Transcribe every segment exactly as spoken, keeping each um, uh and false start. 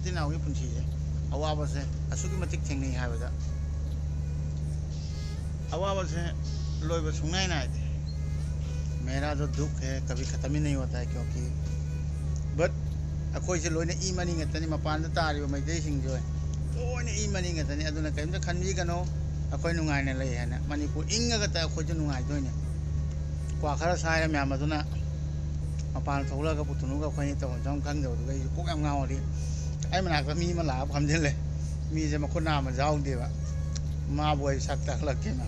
ꯏꯆꯤꯟ ꯏꯅꯥꯎꯒꯤ ꯄꯨꯟꯁꯤꯁꯦ, ꯑꯋꯥꯕꯁꯦ ꯑꯁꯨꯛꯀꯤ ꯃꯇꯤꯛ ꯊꯦꯡꯅꯩ ꯍꯥꯏꯕꯗ, ꯑꯋꯥꯕꯁꯦ ꯂꯣꯏꯕ ꯁꯨꯡꯅꯥꯏ ꯅꯥꯏꯗꯦ꯫ मेरा जो दुख है कभी ख़त्म ही नहीं होता है, क्योंकि, but ꯑꯩꯈꯣꯏꯁꯦ ꯂꯣꯏꯅ ꯏ ꯃꯔꯤ ꯉꯥꯛꯇꯅꯤ, ꯃꯄꯥꯟꯗ ꯇꯥꯔꯤꯕ ꯃꯩꯇꯩꯁꯤꯡꯁꯦ ꯂꯣꯏꯅ ꯏ ꯃꯔꯤ ꯉꯥꯛꯇꯅꯤ꯫ ꯑꯗꯨꯅ ꯀꯔꯤꯝꯇ ꯈꯟꯕꯤꯒꯅꯣ, ꯑꯩꯈꯣꯏ ꯅꯨꯡꯉꯥꯏꯅ ꯂꯩ ꯍꯥꯏꯅ꯫ ꯃꯅꯤꯄꯨꯔ ꯏꯪꯉꯒꯇ ꯑꯩꯈꯣꯏꯁꯨ ꯅꯨꯡꯉꯥꯏꯗꯣꯏꯅꯦ꯫ ꯀ꯭ꯋꯥ ꯈꯔ ꯁꯥꯏꯔ ꯃꯌꯥꯝ ꯑꯗꯨꯅ ꯃꯄꯥꯟ ꯊꯣꯛꯂꯛꯑꯒ ꯄꯨꯊꯨꯅꯨꯒ ꯑꯩꯈꯣꯏꯅꯤ ꯇꯧꯐꯝ ꯆꯥꯐꯝ ꯈꯪꯗꯕꯗꯨꯒ ꯑꯩꯁꯨ ꯀꯣꯛ ꯌꯥꯝ ꯉꯥꯎꯔꯤ꯫ ꯑꯩ ꯃꯅꯥꯛꯇ ꯃꯤ ꯑꯃ ꯂꯥꯛꯑ ꯐꯝꯖꯤꯜꯂꯦ꯫ ꯃꯤꯁꯦ ꯃꯈꯨꯠ ꯅꯥꯝꯃ ꯌꯥꯎꯗꯦꯕ꯫ ꯃꯥꯕꯨ ꯑꯩ ꯁꯛ ꯇꯥꯛꯂꯛꯀꯦꯅ꯫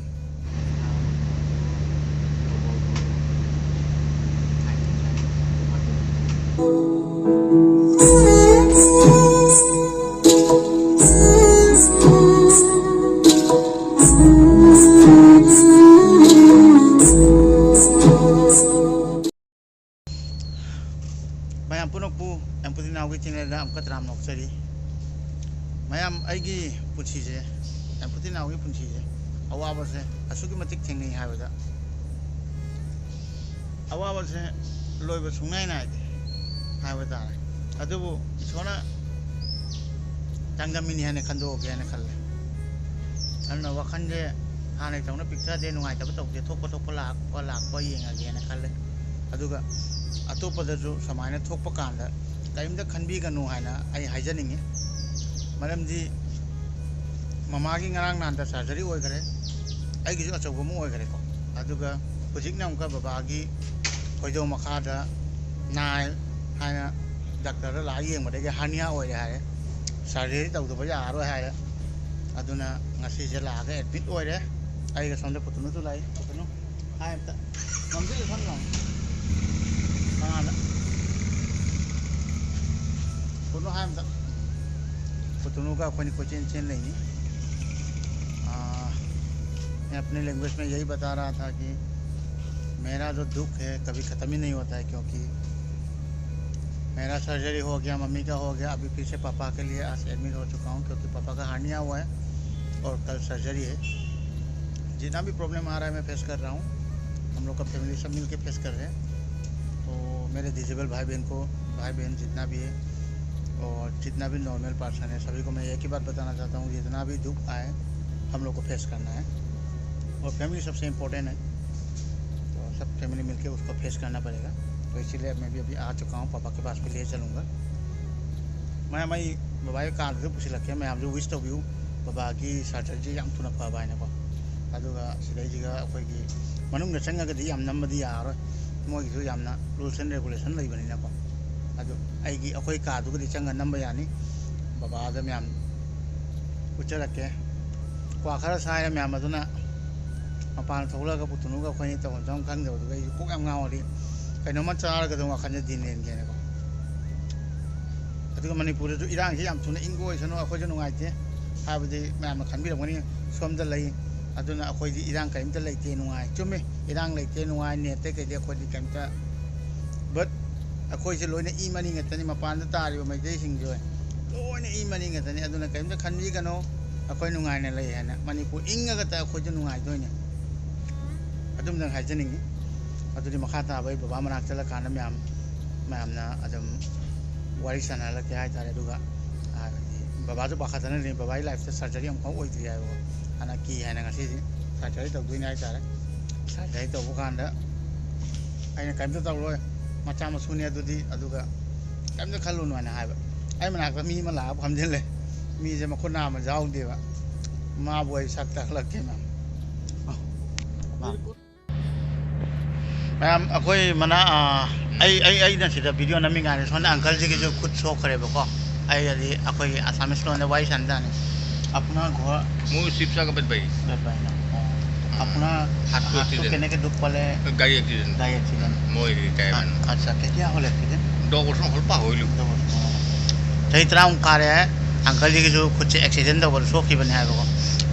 ꯃꯌꯥꯝ ꯄꯨꯝꯅꯃꯛꯄꯨ ꯑꯦꯝꯄꯨꯇꯤ ꯅꯥꯎꯒꯤ ꯆꯦꯅꯦꯜꯗ ꯑꯃꯨꯛꯀ ꯇꯔꯥꯝꯅ ꯑꯣꯛꯆꯔꯤ꯫ ꯃꯌꯥꯝ, ꯑꯩꯒꯤ ꯄꯨꯟꯁꯤꯁꯦ, ꯑꯦꯝꯄꯨꯇꯤ ꯅꯥꯎꯒꯤ ꯄꯨꯟꯁꯤꯁꯦ, ꯑꯋꯥꯕꯁꯦ ꯑꯁꯨꯛꯀꯤ ꯃꯇꯤꯛ ꯊꯦꯡꯅꯩ ꯍꯥꯏꯕꯗ, ꯑꯋꯥꯕꯁꯦ ꯂꯣꯏꯕ ꯁꯨꯡꯅꯥꯏ ꯅꯥꯏꯗꯦ ꯍꯥꯏꯕ ꯇꯥꯔꯦ꯫ ꯑꯗꯨꯕꯨ ꯏꯁꯣꯔꯅ ꯆꯥꯡꯗꯝꯃꯤꯅꯤ ꯍꯥꯏꯅ ꯈꯟꯗꯣꯛꯑꯒꯦ ꯍꯥꯏꯅ ꯈꯜꯂꯦ꯫ ꯑꯗꯨꯅ ꯋꯥꯈꯜꯁꯦ ꯍꯥꯟꯅꯒꯤ ꯇꯧꯅ ꯄꯤꯛꯊꯗꯦ, ꯅꯨꯡꯉꯥꯏꯇꯕ ꯇꯧꯗꯦ, ꯊꯣꯛꯄ ꯊꯣꯛꯄ ꯂꯥꯛꯄ ꯂꯥꯛꯄ ꯌꯦꯡꯉꯒꯦꯅ ꯈꯜꯂꯦ꯫ ꯑꯗꯨꯒ ꯑꯇꯣꯞꯄꯗꯁꯨ ꯁꯨꯃꯥꯏꯅ ꯊꯣꯛꯄ ꯀꯥꯟꯗ ꯀꯔꯤꯝꯇ ꯈꯟꯕꯤꯒꯅꯨ ꯍꯥꯏꯅ ꯑꯩ ꯍꯥꯏꯖꯅꯤꯡꯉꯤ꯫ ꯃꯔꯝꯗꯤ ꯃꯃꯥꯒꯤ ꯉꯔꯥꯡ ꯅꯍꯥꯟꯗ ꯁꯔꯖꯔꯤ ꯑꯣꯏꯈꯔꯦ, ꯑꯩꯒꯤꯁꯨ ꯑꯆꯧꯕ ꯑꯃ ꯑꯣꯏꯈꯔꯦꯀꯣ꯫ ꯑꯗꯨꯒ ꯍꯧꯖꯤꯛꯅ ꯑꯃꯨꯛꯀ ꯕꯕꯥꯒꯤ ꯈꯣꯏꯗꯧ ꯃꯈꯥꯗ ꯅꯥꯏ ꯍꯥꯏꯅ ꯗꯥꯛꯇꯔꯗ ꯂꯥꯛꯑ ꯌꯦꯡꯕꯗꯒꯤ ꯍꯔꯅꯤꯌꯥ ꯑꯣꯏꯔꯦ ꯍꯥꯏꯔꯦ, ꯁꯔꯖꯔꯤ ꯇꯧꯗꯕ ꯌꯥꯔꯔꯣꯏ ꯍꯥꯏꯔꯦ꯫ ꯑꯗꯨꯅ ꯉꯁꯤꯁꯦ ꯂꯥꯛꯑꯒ ꯑꯦꯗꯃꯤꯠ ꯑꯣꯏꯔꯦ꯫ ꯑꯩꯒ ꯁꯣꯝꯗ ꯄꯨꯇꯨꯅꯨꯁꯨ ꯂꯥꯛꯏ꯫ ꯄꯨꯇꯨꯅꯨ, ꯍꯥꯏ ꯑꯝꯇ꯫ ꯅꯝꯁꯤꯜꯂꯨ ꯁꯝ ꯂꯥꯎ꯫ ꯃꯉꯥꯗ꯫ ꯄꯨꯇꯨꯅꯨ, ꯍꯥꯏ ꯑꯝꯇ꯫ ꯄꯨꯇꯨꯅꯨꯒ ꯑꯩꯈꯣꯏꯅꯤ ꯀꯣꯏꯆꯦꯟ ꯆꯦꯟ ꯂꯩꯅꯤ꯫ आ, मैं अपने लैंग्वेज में यही बता रहा था कि मेरा जो दुख है कभी ख़त्म ही नहीं होता है, क्योंकि मेरा सर्जरी हो गया, मम्मी का हो गया, अभी फिर से पापा के लिए आज एडमिट हो चुका हूँ, क्योंकि पापा का हर्निया हुआ है और कल सर्जरी है। जितना भी प्रॉब्लम आ रहा है, मैं फेस कर रहा हूँ, हम लोग का फैमिली सब मिल के फेस कर रहे हैं। तो मेरे डिजेबल भाई बहन को, भाई बहन जितना भी है, और जितना भी नॉर्मल पर्सन है, सभी को मैं एक ही बात बताना चाहता हूँ, जितना भी दुख आए, हम लोग को फेस करना है। और फैमिली सबसे इम्पोर्टेंट है, तो सब फैमिली मिलके उसको फेस करना पड़ेगा। तो इसीलिए मैं भी अभी आ चुका हूँ, पापा के पास भी ले चलूँगा। मैं, मैं बाबा के ꯀꯥꯟꯗꯁꯨ ꯄꯨꯁꯤꯜꯂꯛꯀꯦ, ꯃꯌꯥꯝꯁꯨ ꯋꯤꯁ ꯇꯧꯕꯤꯌꯨ꯫ ꯕꯕꯥꯒꯤ ꯁꯔꯖꯔꯤꯁꯦ ꯌꯥꯝ ꯊꯨꯅ ꯐꯕ ꯍꯥꯏꯅꯀꯣ꯫ ꯑꯗꯨꯒ ꯁꯤꯗꯩꯁꯤꯒ ꯑꯩꯈꯣꯏꯒꯤ ꯃꯅꯨꯡꯗ ꯆꯪꯉꯒꯗꯤ ꯌꯥꯝ ꯅꯝꯕꯗꯤ ꯌꯥꯔꯔꯣꯏ, ꯃꯣꯏꯒꯤꯁꯨ ꯌꯥꯝꯅ ꯔꯨꯜꯁ ꯑꯦꯟ ꯔꯦꯒꯨꯂꯦꯁꯟ ꯂꯩꯕꯅꯤꯅꯀꯣ꯫ ꯑꯗꯨ ꯑꯩꯒꯤ, ꯑꯩꯈꯣꯏ ꯀꯥꯗꯨꯒꯗꯤ ꯆꯪꯉ ꯅꯝꯕ ꯌꯥꯅꯤ꯫ ꯕꯕꯥꯗ ꯃꯌꯥꯝ ꯎꯠꯆꯔꯛꯀꯦ꯫ ꯀ꯭ꯋꯥ ꯈꯔ ꯁꯥꯏꯔꯦ ꯃꯌꯥꯝ ꯑꯗꯨꯅ, ꯃꯄꯥꯟ ꯊꯣꯛꯂꯛꯑꯒ ꯄꯨꯊꯨꯅꯨꯒ ꯑꯩꯈꯣꯏꯅꯤ ꯇꯧꯐꯝ ꯆꯥꯐꯝ ꯈꯪꯗꯕꯗꯨꯒ ꯑꯩꯁꯨ ꯀꯣꯛ ꯌꯥꯝ ꯉꯥꯎꯔꯤ꯫ ꯀꯩꯅꯣꯝꯃ ꯆꯥꯔꯒ ꯑꯗꯨꯝ ꯋꯥꯈꯜꯁꯦ ꯗꯤꯟ ꯂꯦꯟꯒꯦꯅꯀꯣ꯫ ꯑꯗꯨꯒ ꯃꯅꯤꯄꯨꯔꯗꯁꯨ ꯏꯔꯥꯡꯁꯤ ꯌꯥꯝ ꯊꯨꯅ ꯏꯪꯕ ꯑꯣꯏꯁꯅꯨ, ꯑꯩꯈꯣꯏꯁꯨ ꯅꯨꯡꯉꯥꯏꯇꯦ꯫ ꯍꯥꯏꯕꯗꯤ ꯃꯌꯥꯝꯅ ꯈꯟꯕꯤꯔꯝꯒꯅꯤ, ꯁꯣꯝꯗ ꯂꯩ, ꯑꯗꯨꯅ ꯑꯩꯈꯣꯏꯗꯤ ꯏꯔꯥꯡ ꯀꯔꯤꯝꯇ ꯂꯩꯇꯦ, ꯅꯨꯡꯉꯥꯏ꯫ ꯆꯨꯝꯃꯤ, ꯏꯔꯥꯡ ꯂꯩꯇꯦ, ꯅꯨꯡꯉꯥꯏ, ꯅꯦꯠꯇꯩ ꯀꯩꯗꯩ ꯑꯩꯈꯣꯏꯗꯤ ꯀꯔꯤꯝꯇ, ꯕꯠ ꯑꯩꯈꯣꯏꯁꯦ ꯂꯣꯏꯅ ꯏ ꯃꯔꯤ ꯉꯥꯛꯇꯅꯤ꯫ ꯃꯄꯥꯟꯗ ꯇꯥꯔꯤꯕ ꯃꯩꯇꯩꯁꯤꯡꯁꯦ ꯂꯣꯏꯅ ꯏ ꯃꯔꯤ ꯉꯥꯛꯇꯅꯤ꯫ ꯑꯗꯨꯅ ꯀꯔꯤꯝꯇ ꯈꯟꯕꯤꯒꯅꯣ, ꯑꯩꯈꯣꯏ ꯅꯨꯡꯉꯥꯏꯅ ꯂꯩ ꯍꯥꯏꯅ꯫ ꯃꯅꯤꯄꯨꯔ ꯏꯪꯉꯒꯇ ꯑꯩꯈꯣꯏꯁꯨ ꯅꯨꯡꯉꯥꯏꯗꯣꯏꯅꯦ꯫ ꯑꯗꯨꯝꯗꯪ ꯍꯥꯏꯖꯅꯤꯡꯉꯤ꯫ ꯑꯗꯨꯗꯤ ꯃꯈꯥ ꯇꯥꯕ ꯑꯩ ꯕꯕꯥ ꯃꯅꯥꯛ ꯆꯠꯂꯀꯥꯟꯗ ꯃꯌꯥꯝ, ꯃꯌꯥꯝꯅ ꯑꯗꯨꯝ ꯋꯥꯔꯤ ꯁꯥꯟꯅꯍꯜꯂꯛꯀꯦ ꯍꯥꯏꯇꯥꯔꯦ꯫ ꯑꯗꯨꯒ ꯍꯥꯏꯕꯗꯤ ꯕꯕꯥꯁꯨ ꯄꯥꯈꯠꯇꯅ ꯂꯩ, ꯕꯕꯥꯒꯤ ꯂꯥꯏꯐꯇ ꯁꯔꯖꯔꯤ ꯑꯃꯨꯛꯐꯥꯎ ꯑꯣꯏꯗ꯭ꯔꯤ ꯍꯥꯏꯕꯀꯣ꯫ ꯍꯥꯟꯅ ꯀꯤ ꯍꯥꯏꯅ ꯉꯁꯤꯗꯤ ꯁꯔꯖꯔꯤ ꯇꯧꯗꯣꯏꯅꯦ ꯍꯥꯏꯇꯥꯔꯦ꯫ ꯁꯔꯖꯔꯤ ꯇꯧꯕ ꯀꯥꯟꯗ ꯑꯩꯅ ꯀꯔꯤꯝꯇ ꯇꯧꯔꯣꯏ, ꯃꯆꯥ ꯃꯁꯨꯅꯤ ꯑꯗꯨꯗꯤ, ꯑꯗꯨꯒ ꯀꯔꯤꯝꯇ ꯈꯜꯂꯨꯅꯨ ꯍꯥꯏꯅ ꯍꯥꯏꯕ꯫ ꯑꯩ ꯃꯅꯥꯛꯇ ꯃꯤ ꯑꯃ ꯂꯥꯛꯑ ꯐꯝꯖꯤꯜꯂꯦ꯫ ꯃꯤꯁꯦ ꯃꯈꯨꯠ ꯅꯥꯝꯃ ꯌꯥꯎꯗꯦꯕ꯫ ꯃꯥꯕꯨ ꯑꯩ ꯁꯛ ꯇꯥꯛꯂꯛꯀꯦ ꯃꯌꯥꯝ꯫ ꯃꯌꯥꯝ, ꯑꯩꯈꯣꯏ ꯃꯅꯥ, ꯑꯥ, ꯑꯩ, ꯑꯩ, ꯑꯩꯅ ꯁꯤꯗ ꯚꯤꯗꯤꯑꯣ ꯅꯝꯃꯤꯉꯥꯏꯗ ꯁꯣꯝꯗ ꯑꯪꯀꯜꯁꯤꯒꯤꯁꯨ ꯈꯨꯠ ꯁꯣꯛꯈ꯭ꯔꯦꯕꯀꯣ꯫ ꯑꯩ ꯍꯥꯏꯗꯤ ꯑꯩꯈꯣꯏꯒꯤ ꯑꯁꯥꯃꯤꯁ ꯂꯣꯟꯗ ꯋꯥꯔꯤ ꯁꯥꯟꯅ ꯇꯥꯅꯤ꯫ আপোনাৰ ঘৰ? মোৰ শিৱসাগৰ বেতবাৰী। বেতবাৰী ন? অ। আপোনাৰ হাতটো হাতটো এক্সিডেণ্ট। কেনেকে দুখ পালে? গাড়ী এক্সিডেণ্ট। গাড়ী এক্সিডেণ্ট। মই ৰিটায়াৰ মানুহ। আচ্ছা, কেতিয়া হ'ল এক্সিডেণ্ট? দহ বছৰ হ'ল, পাহৰিলোঁ। দহ বছৰ, অ। ꯆꯍꯤ ꯇꯔꯥꯃꯨꯛ ꯐꯥꯔꯦ꯫ ꯑꯪꯀꯜꯁꯤꯒꯤꯁꯨ ꯈꯨꯠꯁꯦ ꯑꯦꯛꯁꯤꯗꯦꯟ ꯇꯧꯕꯗ ꯁꯣꯛꯈꯤꯕꯅꯦ ꯍꯥꯏꯕꯀꯣ꯫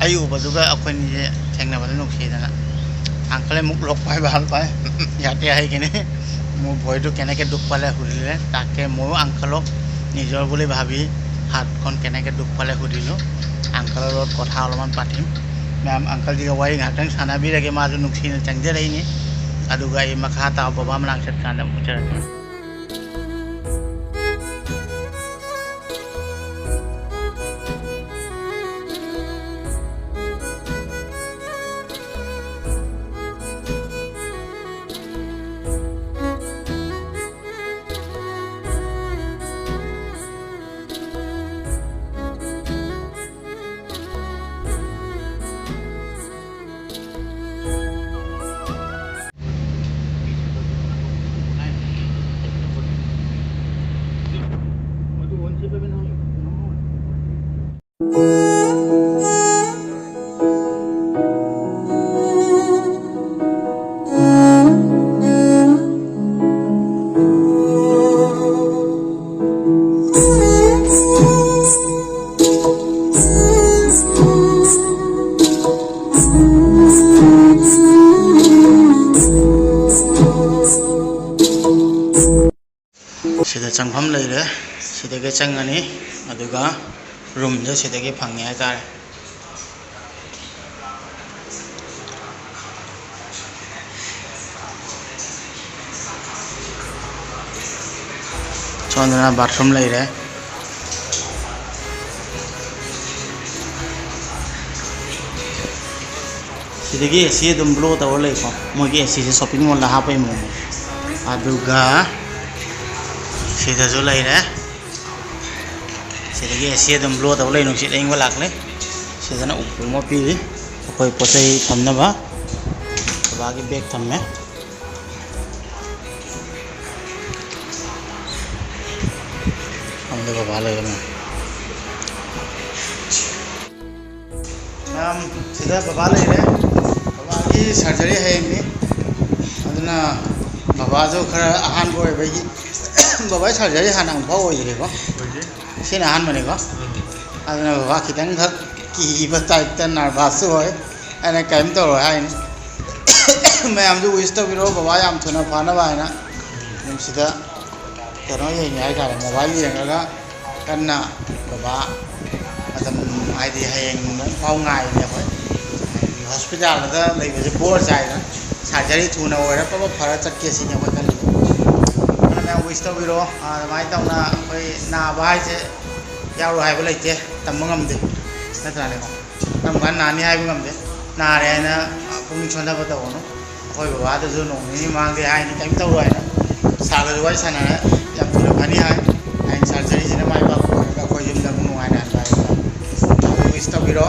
ꯑꯩ ꯎꯕꯗꯨꯒ ꯑꯩꯈꯣꯏꯅꯤꯁꯦ ꯊꯦꯡꯅꯕꯗ ꯅꯨꯡꯁꯤꯗꯅ꯫ ꯑꯪꯀꯜ ꯑꯃꯨꯛ ꯂꯣꯛ ꯄꯥꯏꯕ ꯍꯥꯜ ꯄꯥꯏ꯫ ꯌꯥꯇꯦ ꯍꯥꯏꯒꯅꯤ। মোৰ ভৰিটো কেনেকে দুখ পালে সুধিলে, তাকে ময়ো আংকলক নিজৰ বুলি ভাবি হাতখন কেনেকে দুখ পালে সুধিলোঁ। আংকলৰ লগত কথা অলপমান পাতিম। ꯃꯌꯥꯝ, ꯑꯪꯀꯜꯁꯤꯒ ꯋꯥꯔꯤ ꯉꯥꯏꯍꯥꯛꯇꯪ ꯁꯥꯟꯅꯕꯤꯔꯒꯦ, ꯃꯥꯁꯨ ꯅꯨꯡꯁꯤꯅ ꯆꯪꯖꯔꯛꯏꯅꯤ꯫ ꯑꯗꯨꯒ ꯑꯩ ꯃꯈꯥ ꯇꯥꯕ ꯕꯕꯥ ꯃꯅꯥꯛ ꯆꯠꯀꯥꯟꯗ ꯑꯃꯨꯛ ꯎꯠꯆꯔꯛꯀꯦ꯫ ꯁꯤꯗ ꯆꯪꯐꯝ ꯂꯩꯔꯦ꯫ ꯁꯤꯗꯒꯤ ꯆꯪꯉꯅꯤ, ꯑꯗꯨꯒ ꯔꯨꯝꯁꯦ ꯁꯤꯗꯒꯤ ꯐꯪꯉꯦ ꯍꯥꯏꯇꯥꯔꯦ꯫ ꯁꯣꯝꯗꯅ ꯕꯥꯊꯔꯨꯝ ꯂꯩꯔꯦ꯫ ꯁꯤꯗꯒꯤ ꯑꯦ ꯁꯤ ꯑꯗꯨꯝ ꯕ꯭ꯂꯣ ꯇꯧꯔ ꯂꯩꯀꯣ, ꯃꯣꯏꯒꯤ ꯑꯦ ꯁꯤꯁꯦ ꯁꯣꯞꯄꯤꯡ ꯃꯣꯜꯗ ꯍꯥꯞꯄꯩ ꯃꯑꯣꯡꯅꯦ꯫ ꯑꯗꯨꯒ ꯁꯤꯗꯁꯨ ꯂꯩꯔꯦ꯫ ꯁꯤꯗꯒꯤ ꯑꯦ ꯁꯤ ꯑꯗꯨꯝ ꯕ꯭ꯂꯣ ꯇꯧꯔ ꯂꯩ, ꯅꯨꯡꯁꯤꯠ ꯑꯏꯪꯕ ꯂꯥꯛꯂꯦ꯫ ꯁꯤꯗꯅ ꯎꯄꯨ ꯑꯃ ꯄꯤꯔꯤ, ꯑꯩꯈꯣꯏ ꯄꯣꯠ ꯆꯩ ꯊꯝꯅꯕ꯫ ꯕꯕꯥꯒꯤ ꯕꯦꯒ ꯊꯝꯃꯦ꯫ ꯑꯃꯗ ꯕꯕꯥ ꯂꯩꯔꯝꯃꯦ꯫ ꯃꯌꯥꯝ, ꯁꯤꯗ ꯕꯕꯥ ꯂꯩꯔꯦ꯫ ꯕꯕꯥꯒꯤ ꯁꯔꯖꯔꯤ ꯍꯌꯦꯡꯅꯤ, ꯑꯗꯨꯅ ꯕꯕꯥꯁꯨ ꯈꯔ ꯑꯍꯥꯟꯕ ꯑꯣꯏꯕꯒꯤ, ꯕꯕꯥꯒꯤ ꯁꯔꯖꯔꯤ ꯍꯥꯟꯅ ꯑꯃꯨꯛꯐꯥꯎ ꯑꯣꯏꯗ꯭ꯔꯤꯀꯣ꯫ ꯑꯣꯏꯗ꯭ꯔꯤ꯫ ꯁꯤꯅ ꯑꯍꯥꯟꯕꯅꯤꯀꯣ꯫ ꯎꯝ꯫ ꯑꯗꯨꯅ ꯕꯕꯥ ꯈꯤꯇꯪꯈꯛ ꯀꯤꯕ ꯇꯥꯏꯞꯇ, ꯅꯔꯚꯁꯁꯨ ꯑꯣꯏ꯫ ꯑꯩꯅ ꯀꯔꯤꯝ ꯇꯧꯔꯣꯏ ꯍꯥꯏꯅꯤ꯫ ꯃꯌꯥꯝꯁꯨ ꯋꯤꯁ ꯇꯧꯕꯤꯔꯣ, ꯕꯕꯥ ꯌꯥꯝ ꯊꯨꯅ ꯐꯅꯕ ꯍꯥꯏꯅ꯫ ꯑꯗꯨꯝ ꯁꯤꯗ ꯀꯩꯅꯣ ꯌꯦꯡꯉꯤ ꯍꯥꯏꯇꯥꯔꯦ, ꯃꯣꯕꯥꯏꯜ ꯌꯦꯡꯉꯒ ꯀꯟꯅ ꯕꯕꯥ ꯃꯇꯝ, ꯍꯥꯏꯗꯤ ꯍꯌꯦꯡ ꯐꯥꯎ ꯉꯥꯏꯔꯤꯅꯦ ꯑꯩꯈꯣꯏ꯫ ꯍꯣꯁꯄꯤꯇꯥꯜꯗ ꯂꯩꯕꯁꯦ ꯕꯣꯔ ꯆꯥꯏꯗꯅ, ꯁꯔꯖꯔꯤ ꯊꯨꯅ ꯑꯣꯏꯔꯒ ꯄꯕ ꯐꯔ ꯆꯠꯀꯦ ꯁꯤꯅꯤ ꯑꯩꯈꯣꯏ ꯈꯜꯂꯤꯁꯦ꯫ ꯑꯗꯨꯅ ꯃꯌꯥꯝ ꯋꯤꯁ ꯇꯧꯕꯤꯔꯣ꯫ ꯑꯗꯨꯃꯥꯏꯅ ꯇꯧꯅ ꯑꯩꯈꯣꯏ ꯅꯥꯕ ꯍꯥꯏꯁꯦ ꯌꯥꯎꯔꯣꯏ ꯍꯥꯏꯕ ꯂꯩꯇꯦ, ꯇꯝꯕ ꯉꯝꯗꯦ, ꯅꯠꯇ꯭ꯔꯥꯅꯦꯀꯣ? ꯀꯔꯝ ꯀꯥꯟꯗ ꯅꯥꯅꯤ ꯍꯥꯏꯕ ꯉꯝꯗꯦ꯫ ꯅꯥꯔꯦ ꯍꯥꯏꯅ ꯄꯨꯛꯅꯤꯡ ꯁꯣꯟꯊꯕ ꯇꯧꯒꯅꯨ꯫ ꯑꯩꯈꯣꯏ ꯕꯕꯥꯗꯁꯨ ꯅꯣꯡ ꯅꯤꯅꯤ ꯃꯃꯥꯡꯗꯩ ꯍꯥꯏꯅꯤ, ꯀꯔꯤꯝ ꯇꯧꯔꯣꯏ ꯍꯥꯏꯅ꯫ ꯁꯥꯔꯒꯁꯨ ꯋꯥꯔꯤ ꯁꯥꯟꯅꯔꯦ, ꯌꯥꯝ ꯊꯨꯅ ꯐꯅꯤ ꯍꯥꯏ꯫ ꯍꯌꯦꯡ ꯁꯔꯖꯔꯤꯁꯤꯅ ꯃꯥꯏ ꯄꯥꯛꯄ ꯑꯣꯏꯔꯒ ꯑꯩꯈꯣꯏ ꯌꯨꯝꯗ ꯑꯃꯨꯛ ꯅꯨꯡꯉꯥꯏꯅ ꯍꯟꯕ ꯍꯥꯏꯕꯗꯣ꯫ ꯋꯤꯁ ꯇꯧꯕꯤꯔꯣ꯫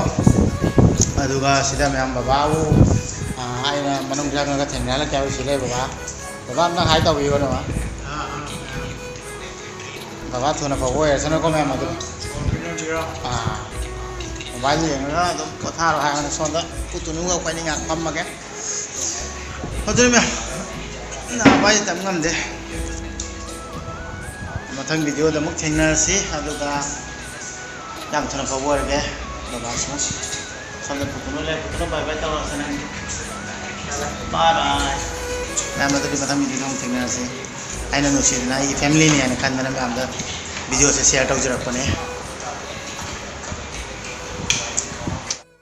ꯑꯗꯨꯒ ꯁꯤꯗ ꯃꯌꯥꯝ ꯕꯕꯥꯕꯨ, ꯑꯥ, ꯑꯩꯅ ꯃꯅꯨꯡ ꯆꯪꯉꯒ ꯊꯦꯡꯅꯍꯜꯂꯛꯀꯦ ꯍꯥꯏꯕ ꯁꯤ ꯂꯩ ꯕꯕꯥ꯫ ꯕꯕꯥ ꯑꯝꯇꯪ ꯍꯥꯏ ꯇꯧꯕꯤꯌꯣ ꯕꯕꯥ꯫ ꯕꯕꯥ ꯊꯨꯅ ꯐꯕ ꯑꯣꯏꯔꯁꯅꯨꯀꯣ ꯃꯌꯥꯝ꯫ ꯑꯗꯨ, ꯑꯥ, ꯃꯣꯕꯥꯏꯜ ꯌꯦꯡꯉꯒ ꯑꯗꯨꯝ ꯄꯣꯊꯥꯔꯣ ꯍꯥꯏꯕꯅꯤ꯫ ꯁꯣꯝꯗ ꯎꯇꯨꯅꯨꯒ ꯑꯩꯈꯣꯏꯅꯤ ꯉꯥꯏꯍꯥꯛ ꯐꯝꯃꯒꯦ꯫ ꯑꯗꯨꯅꯤ ꯃꯌꯥꯝ, ꯅꯥꯕ ꯍꯥꯏꯁꯦ ꯇꯝ ꯉꯝꯗꯦ꯫ ꯃꯊꯪ ꯚꯤꯗꯤꯑꯣꯗ ꯑꯃꯨꯛ ꯊꯦꯡꯅꯔꯁꯤ꯫ ꯑꯗꯨꯒ ꯌꯥꯝ ꯊꯨꯅ ꯐꯕ ꯑꯣꯏꯔꯒꯦ ꯕꯕꯥꯁꯨ꯫ ꯁꯣꯝꯗ ꯄꯨꯄꯨꯅ ꯂꯩ, ꯄꯨꯄꯨꯅ bye bye ꯇꯧꯔꯁꯤ ꯅꯪ꯫ Bye bye꯫ ꯃꯌꯥꯝ, ꯑꯗꯨꯗꯤ ꯃꯊꯪ ꯚꯤꯗꯤꯑꯣꯗ ꯑꯃꯨꯛ ꯊꯦꯡꯅꯔꯁꯤ꯫ ꯑꯩꯅ ꯅꯨꯡꯁꯤꯗꯅ ꯑꯩꯒꯤ family ꯅꯤ ꯍꯥꯏꯅ ꯈꯟꯗꯅ ꯃꯌꯥꯝꯗ ꯚꯤꯗꯤꯑꯣꯁꯦ share ꯇꯧꯖꯔꯛꯄꯅꯦ꯫